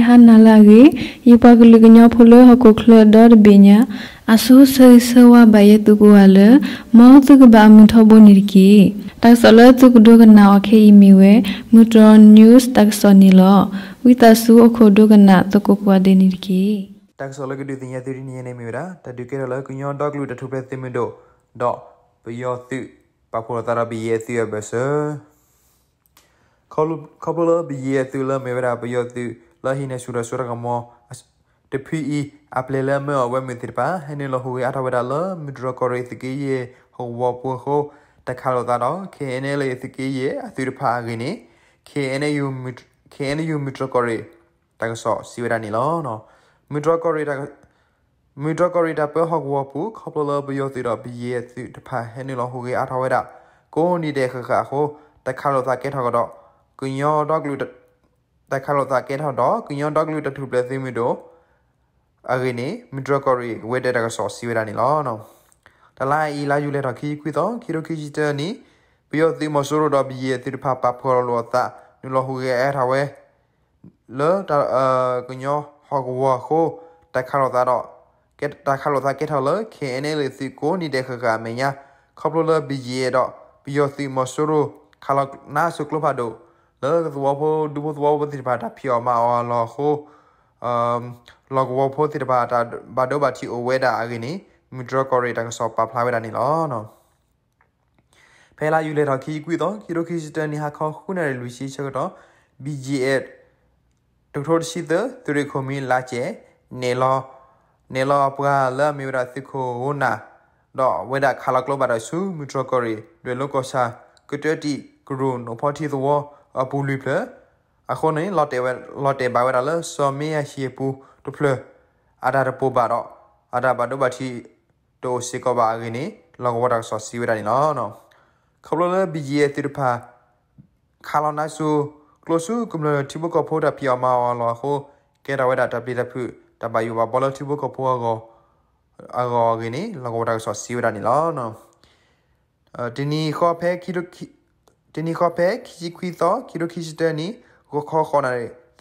ဟါနၤလၢအဂ့ၤ, ယပှၤကလုာ်ကညီဖိလၢဟီၣ်ခိၣ်ချၢဒီတဘ့ၣ်ညါ, အဆိဆၢဂ့ၤဆၢဝါဘၣ်ယဲသုကိးဂၤလၢ မ်သုကဘၣ်အမုာ်ထီဘိန့ၣ်တက့ၢ်. တၢ်ကစီၣ်လၢသုကဒိကနၣ်အီၤခဲအံၤမ့ၢ်ဝဲ မုၢ်တြီၢ် news တၢ်ကစီၣ်န့ၣ်လီၤ. ဝံသးစူၤအိၣ်ခိးဒိကနၣ်သကိးကိးဂၤဒဲးန့ၣ်တက့ၢ်. တၢ်ကစီၣ်လၢကဒုးသ့ၣ်ညါသုတနံၤအံၤန့ၣ်မ့ၢ်ဝဲဒၣ် တၢ်ဒုးကဲထီၣ်လၢကညီဒီကလုာ်တၢ်ထူၣ်ဖျဲးသုးမုၢ်ဒိၣ် ဒီးပယီၤသုး ပာ်ဖှိၣ်လိာ်သးဒီးဘယံၤအသုးအဘၢၣ်စၢၤ ခီဖျိလၢဘယံၤအသုးလၢမ့ၢ်ဝဲဒၣ်ပယီၤသုးလၢဟံးန့ၢ်ဆူၣ်ထီၣ်ဆူတၢ်ကမီၤတဖုအံၤ အပျဲၢ်လၢအမၢအီၤဝဲမုၢ်သ့ၣ်တဖၣ် ဟဲနုာ်လီၤဟူးဂဲၤအါထီၣ်ဝဲဒၣ်လၢ မုၢ်တြီၢ်ကီၢ်ရ့ၣ်သုးက့ယဲၢ်ဟီၣ်ကဝီၤပူၤအဃိ တၢ်ခးလိာ်သးဒီး KNLA သုးက့ယဲၢ်အသုးတဖၣ်အဂ့ၢ်န့ၣ် KNU KNU မုၢ်တြီၢ်ကီၢ်ရ့ၣ် တၢ်ကစီၣ်စံးဝဲဒၣ်န့ၣ်လီၤ. မုၢ်တြီၢ်ကီၢ်ရ့ၣ် မုၢ်တြီၢ်ကီၢ်ရ့ၣ်တၢ်ပၢဟီၣ်ကဝီၤပူၤ ခီဖျိလၢပယီၤသုးဒီးဘယံၤအသုးတဖၣ်ဟဲနုာ်လီၤဟူးဂဲၤအါထီၣ်ဝဲဒၣ် ကိးနံၤဒဲးဃၣ်ဃၣ်အဃိ တၢ်ခးလိာ်သးကဲထီၣ်ကဒီး ကညီဒီကလုာ် တၢ်ခးလိာ်သးကဲထီၣ်ဒီး ကညီဒီကလုာ်တၢ်ထူၣ်ဖျဲးသုးမုၢ်ဒိၣ် အဂ့ၢ်န့ၣ် မုၢ်တြီၢ်ကီၢ်ရ့ၣ်ဝဲၤဒၢးတၢ်ကစီၣ်စံးဝဲဒၣ်န့ၣ်လီၤ. တလါအံၤ လါယူၤလံထီၣ်ခံဆံခွံသီ ခံကထိခံဆံတၢနံၣ် ပယီၤသုးမီၤစိရိၤဒီးဘယံၤအသုးတဖၣ်ပာ်ဖှိၣ်လိာ်အသး နုာ်လီၤဟူးဂဲၤအါထီၣ်ဝဲ လၢ ကညီဟီၣ်ကဝီၤအဃိ တၢ်ခးလိာ်သးဒီး တၢ်ခးလိာ်သးကဲထီၣ်လၢ KNLA သုးကိးနံၤဒဲးဃၣ်ဃၣ်အမဲာ်ညါ ခီဖျိလၢဘယံၤဒီး ပယီၤသုးမီၤစိရိၤ ခးလီၤနါစိၤကျိဖးဒိၣ် လၢသဝီဖိ ဒူဖိသဝီဖိသ့ၣ်တဖၣ်တၢ်ဖံးအီၣ်မၤအီၣ်အလီၢ်အဃိ လီၢ်ကဝီၤဖိသ့ၣ်တဖၣ်တၢ်ဘၣ်ဒိဘၣ်ထံးအိၣ်ဝဲဒၣ်အဂ့ၢ်န့ၣ် မုၢ်တြီၢ်ကီၢ်ရ့ၣ်တၢ်ကစီၣ်ပာ်ဖျါဝဲဒၣ်န့ၣ်လီၤ. ဖဲလါယူၤလံထီၣ်ခံဆံခွံသီ ခံကထိခံဆံတၢနံၣ် ဟါခီဃုနၣ်ရံၣ်လွံၢ်ဆံဆၢကတီၢ် BGF တကထိတဆံသၢ သုးရ့ၣ်ခိၣ်မံၤလါစဲး နဲၣ်လီၤ နဲၣ်လီၤအပှၤလၢအမ့ၢ်ဝဲဒၣ်သုးခိၣ်ရိနၢ် ဒီးအဝဲဒၣ်ခးလီၤကျိဘၣ်တၢ်ဆူ မုၢ်တြီၢ်ကီၢ်ရ့ၣ် ဒွဲၣ်လိၤကီၢ်ဆၣ် ကတၢၢ်တံၢ်ကရူၢ် နိၣ်ဖီထံသဝီအပူၤလွံၢ်ဖျၢၣ် အဃိန့ၣ် လီၤတဲာ်ဘၣ်ဝဲဒၣ်လၢ စီၤမ့အၤဟံၣ်အပူၤတဖျၢၣ် အတၢ်တပိၢ်ဘၣ်ဒီး အတၢ်ဘၣ်ဒိဘၣ်ထံးတအိၣ်စ့ၢ်ကီးဘၣ်အဂ့ၢ်န့ၣ် လီၢ်ကဝီၤတၢ်ကစီၣ်စံးဝဲဒၣ်န့ၣ်လီၤ. ခီဖျိလၢ BGF သုးတဖၣ် ခးလီၤနါစိၤကျိဆူကမျၢၢ်ထံဖိကီၢ်ဖိတၢ်ဖံးအီၣ်မၤအီၣ်အလီၢ်အဃိ ကဲထီၣ်ဝဲဒၣ်တၢ်ပျံၤတၢ်ဖုး တၢ်ဘၣ်ယိၣ်ဘၣ်ဘီလၢထံဖိကီၢ်ဖိအဂီၢ် အဂီၢ်အဂ့ၢ်န့ၣ် လီၢ်ကဝီၤတၢ်ကစီၣ်စံးဝဲဒၣ်န့ၣ်လီၤ. တနံၤဃီဖဲ တနံၤဃီဖဲ ခံဆံခွံသီ ခံကထိခံဆံတၢနံၣ် ဂီၤခီဃိးနၣ်ရံၣ် သၢ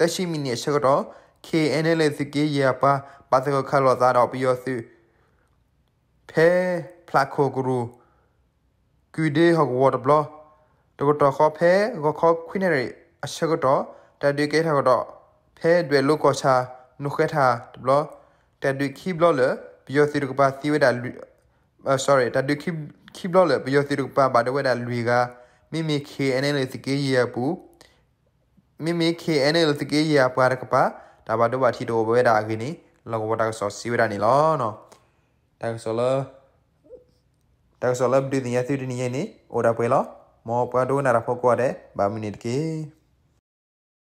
ဆံမံးနံးအဆၢကတီၢ် KNLA သုးက့ယဲၢ်အပှၤ ပာ်သဂၢၢ်ခးလိာ်သးဒီးပယီၤသုး ဖဲဖျးခိၣ်ကရူၢ် ကုၢ်ဒ့ဟီၣ်ကဝီၤတဘျီ တကတီၢ်ဃီဖဲ ဂီၤခီခွံနၣ်ရံၣ်အဆၢကတီၢ် တၢ်ဒုးကဲထီၣ်ကဒီး ဖဲဒွဲၣ်လိၤကီၢ်ဆၣ် နူဃဲထၣ်တဘျီ တၢ်ဒုးခံဘျီလၢ ပယီၤသုးတကပၤသံဝဲဒၣ် တၢ်ဒုးခံဘျီလၢ ပယီၤသုးတကပၤဘၣ်ဒိဝဲဒၣ်လွံၢ်ဂၤ မ့မ့ၢ် KNLA သုးက့ယဲၢ်အပူၤ မ့မ့ၢ် KNLA သုးက့ယဲၢ်အပှၤတကပၤ တၢ်ဘၣ်ဒိဘၣ်ထံးတအိၣ်ဝဲဒၣ်အဂ့ၢ်န့ၣ် လီၢ်ကဝီၤတၢ်ကစီၣ်စံးဝဲဒၣ်န့ၣ်လီၤ. တၢ်ကစီၣ်လၢ တၢ်ကစီၣ်လၢပဒုးသ့ၣ်ညါသုတနံၤအံၤန့ၣ် အိၣ်ဒၣ်ပှဲၤလီၤ. မ်ပှၤဒိကနၣ်တၢ်ဖိကိးဂၤဒဲး ဘၣ်မုာ်န့ၣ်တက့ၢ်.